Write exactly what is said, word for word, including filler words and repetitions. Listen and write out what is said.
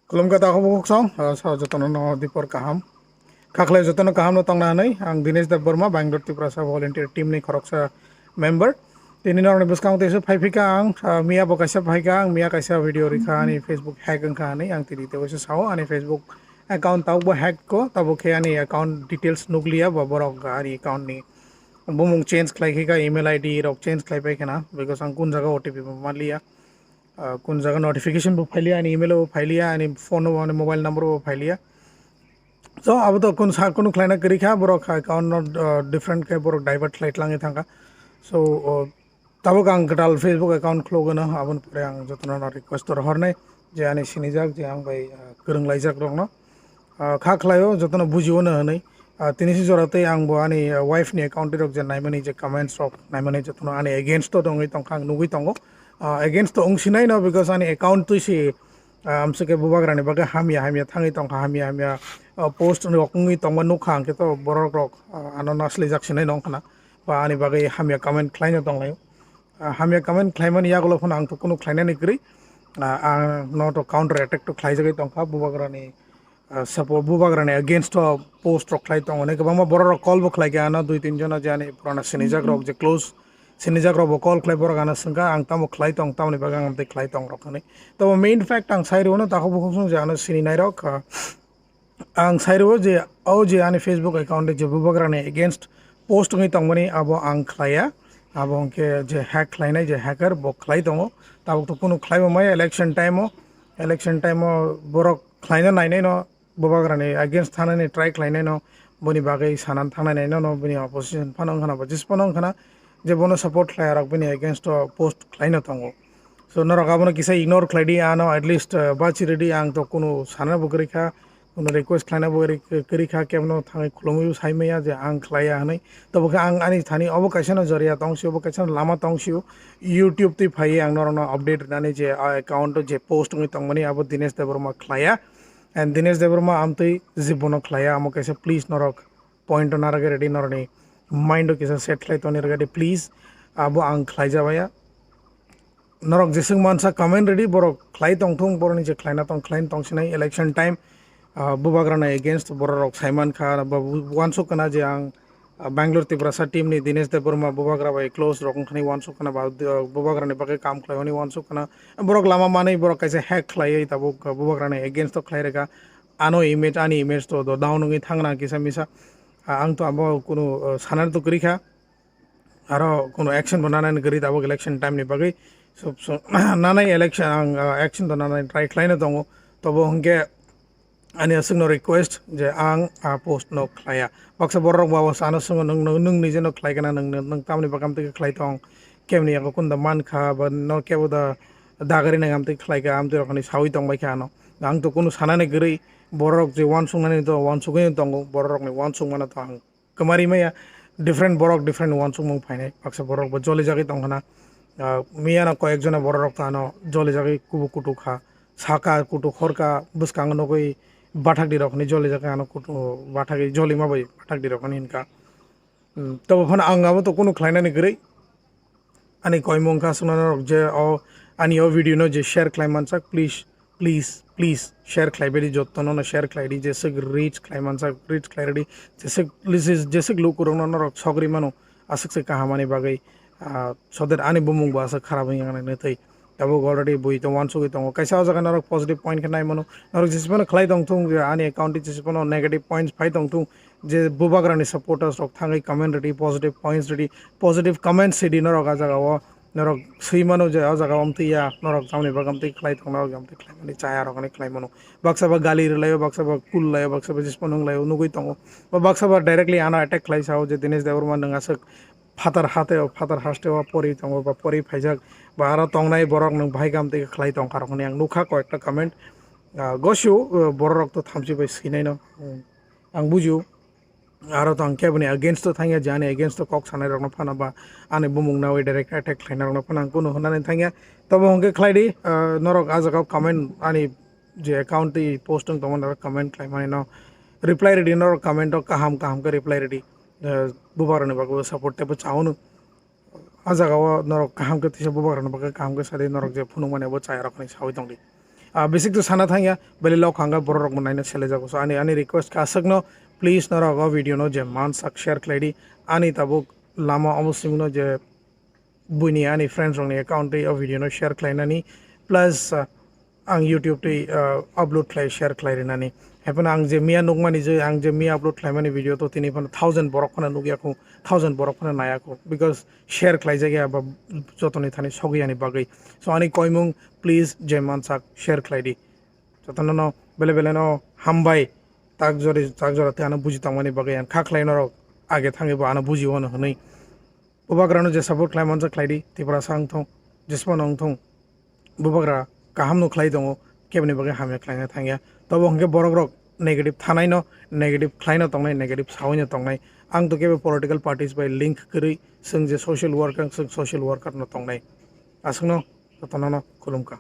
Khulumkha takhuk bukhuk song, ah, sa jotono no dipor kaham. Khaklai jotono kaham no tongna hwnwi, ang Dinesh Debbarma, Bangalore Tiprasa Volunteer Team ni khoroksa member. Tini norokni bwskango teisa phai phika ang, ah, miya bo kaisa phaika ang, miya kaisa video rikha ani Facebook hack wngkha hwnwi, ang tini teisa sao ani Facebook account tabuk bo hack ko, tabuk khe ani account details nukliya ba borok ani account ni bumung change khlai khe ka email I D rok change khlai pai khana, because ang kun jaga O T P bo manliya. Ah, kun jaga notification bo phailiya, ani email o bo phailiya, ani phone o, ani mobile number o bo phailiya. So, abo to kun sa kunu khlaina kwrwi kha, borok account no, ah, different khe borok divert khlai tlangwi thangkha. So, oh, tabuk ang kwtal Facebook account khulogwno, aboni pore ang jotono no request rohornai je ani sinijak je ang bai, ah, kwrwng laijak rokno. Ah, kha khlaio, jotono bujio no hwnwi. Ah, tini si jora tei ang bo ani, ah, wife ni account rok je naimani je comments rok naimani jotono ani against o wngwi tongkha, ang nugwi tongo. Ah, against o wng sinai no, because ani account twi si, ah, amswk khe bubagra ni bagwi hamya hamya thangwi tongkha, hamya hamya, ah, post rok wngwi tongma nukha, ang khe to borok rok, ah, ano naslijak sinai no wngkha na, ba ani bagwi hamya comment khlai no tonglaio. Ah, hamya comment khlaimani yagulo phano ang to kunu khlainani kwrwi. Ah, ang no to counter attack to khlaijagwi tongkha bubagrani, ah, support, bubagrani against o post rok khlai tongo. Hwnwi kwbangma borok rok call bo khlai kha ano dui tin jona je ani purana sinijak rok je close sinijak rok bo call khlai borok ano swngkha ang tamo khlai tong tamoni bagwi ang tei khlai tong rok hwnwi. Tamo main fact ang sai rwno takhuk bukhuk song je ano sini nai rok, ah, Ang sai rwo je o je ani Facebook account je bubagrani against post wngwi tongmani abo ang khlaiya. Abo hwnkhe je hack khlainai je hacker bo khlai tongo. Tabuk to kunu khlaibo maya election time o, election time o borok khlaina nainai no bubagrani against thanani try khlainai no boni bagwi sanan thangnai no bini opposition phano wngkhana bo jis phano wngkhana je bono support khlai rok bini against o post khlaino tongo. So norok abono kisa ignore khlai di ano at least, uh, bachi ridi ang to kunu sana bo kwrwi kha. Kuno request khlaina bo ri-, kwrwi kha, kebono thangwi khulumwi sai maya je ang khlaiya hwnwi. Tobo khe ang ani thani obo kaisa no joriya tong sio, obo kaisa no lama tong sio. YouTube twi phaiwi ang norokno update rwnani je a account o je post wngwi tongmani abo Dinesh Debbarma khlaiya. And Dinesh Debbarma amtwi jibono khlaiya, amo kaisa please norok point o narwgwi rwdi norokni mind o kisa set khlai toni rwgadi please. Abo ang khlaijabaya. Norok jeswk mansa comment rwdi, borok khlai tongthung, borokni je khlaina tong khlaina tong sinai election time, ah, bubagrana against borok rok saiman kha, ba bu-, uansuk kana je ang, ah, Bangalore Tiprasa team ni Dinesh Debbarma bubagra bai close rok wngkhani uansuk kana ba, ah, bubagrani bagwi kam khlai hwnwi uansuk kana. Borok lama manwi borok kaisa hack khlaiwi tabuk, ah, bubagrani against o khlai rwkha. Ano image, ani image to do down wngwi thangna kisa misa. Ah, ang to abo kunu, ah, sanani to kwrwi kha. Aro kunu action bo nanani kwrwi tabuk election time ni bagwi. So, so, nanai election ang, ah, action to nanani try khlaino tongo. Tobo hwnkhe ani aswkno request je ang a post no khlaiya. Baksa borok rok bo sano swngo nwng, nwng, nwng nije no khlai kana nwng, nwng, nwng tamni bagam twi khlai tong. Kemni yago kunda man kha ba no kebo da dagari nang amtwi khlai kha amtwi rok ni sawi tong bai kha ano. Ang to kunu sanani kwrwi borok je uansuknani to uansugwi tongo borok rokni uansukmano to ang kwmari maya different borok different uansukmung phainai baksa borok bo joli jagwi tong khna. Ah, miyano koyek jona borok rok to ano joli jagwi kubu kutuk kha saka kutuk horka bwskango nugwi bathak di rok hinwi joli jagwi ano kutuk bathak joli ma bai bathak di rok hinwi hinkha. Hmm, tobo phano ang abo to kunu khlainani kwrwi. Ani koimung kha swknano rok je o ani o video no je share khlai mansak, please, please, please share khlai bedi jotto no share khlai di, jeswk reach khlai mansak reach khlai redi, jeswk, jeswk lukurok no norok sogri mano aswk se kaham ani bagwi, ah, so that ani bumung bo aswk kharap wngya nai nai tei. Tabuk already bui to uansugwi tongo. Kaisa o jaga norok positive point khe nai mano. Norok jesi phano khlai tong thung je ani account twi jesi phano negative points phai tong thung je bubagrani supporters rok thangwi comment rwdi, positive points rwdi, positive comments rwdi norok a jaga o. Norok swi mano je o jaga o amtwi ya, norok tamni bagwi amtwi khlai tong, norok amtwi khlai mani chaya rok ani khlai mano. Baksa ba gali rwlaio, baksa ba kul laio, baksa ba jesi phano wng laio, nugwi tongo. Ba baksa ba directly ano attack khlai sao je Dinesh Debbarma nwng aswk phatar hate o, phatar haste o pori tongo ba pori phaijak ba aro tongnai borok nwng bahai kam tei khlai tongkha rok hwnwi ang nukha koyekta comment. Ah, gosio, ah, borok rok to thamchi bai swinai no, hmm, ang bujio. Aro to ang keboni against o thangya je ani against o kok sanai rok no phano ba ani bumung nawi direct attack khlainai rok no phano ang kunu hwnani thangya. Tobo hwnkhe khlai di, ah, norok a jaga o comment ani je account twi post wng tongmani norok comment khlai mani no reply rwdi, norok comment o kaham kaham khe reply rwdi. Eh, bubagrani bagwi support teibo chao no. A jaga o norok kaham khe tisa bubagrani bagwi kaham khe sadi norok je phunukmani abo chaya rok hinwi sawi tongdi. Ah, basic to sana thangya, bele lok hanga borok rok mo naina sele jago. So ani, ani request ka aswkno, please norok o video no je mansak share khlai di. Ani tabuk lama omo singno je buini ani friends rokni account twi o video no share khlainani, plus, ah, ang YouTube twi, ah, upload khlai, share khlai rinani. Haphano ang je miya nukmani je, ang je miya upload khlaimani video to tini phano thousand borok phano nukya khu, thousand borok phano naya khu, because share khlaijak ya ba jotoni thani sogwi yani bagwi. So ani koimung, please je mansak share khlai di. Jotono no bele bele no hambai, tak jori, tak jora tei ano buji tongmani bagwi ang kha khlai norok age thangwi bo ano buji wano hwnwi. Bubagrano je support khlai manjak khlai di, Tiprasa wng thung, jesphano wng thung, bubagra kaham no khlai tongo, keboni bagwi hamya khlaina thangya. Tobo hwnkhe borok rok negative thanai no, negative khlai no tongnai, negative sawi no tongnai. Ang to kebo political parties bai link kwrwi, chwng je social worker, chwng social worker no tongnai. Aswkno jotono no khulumkha.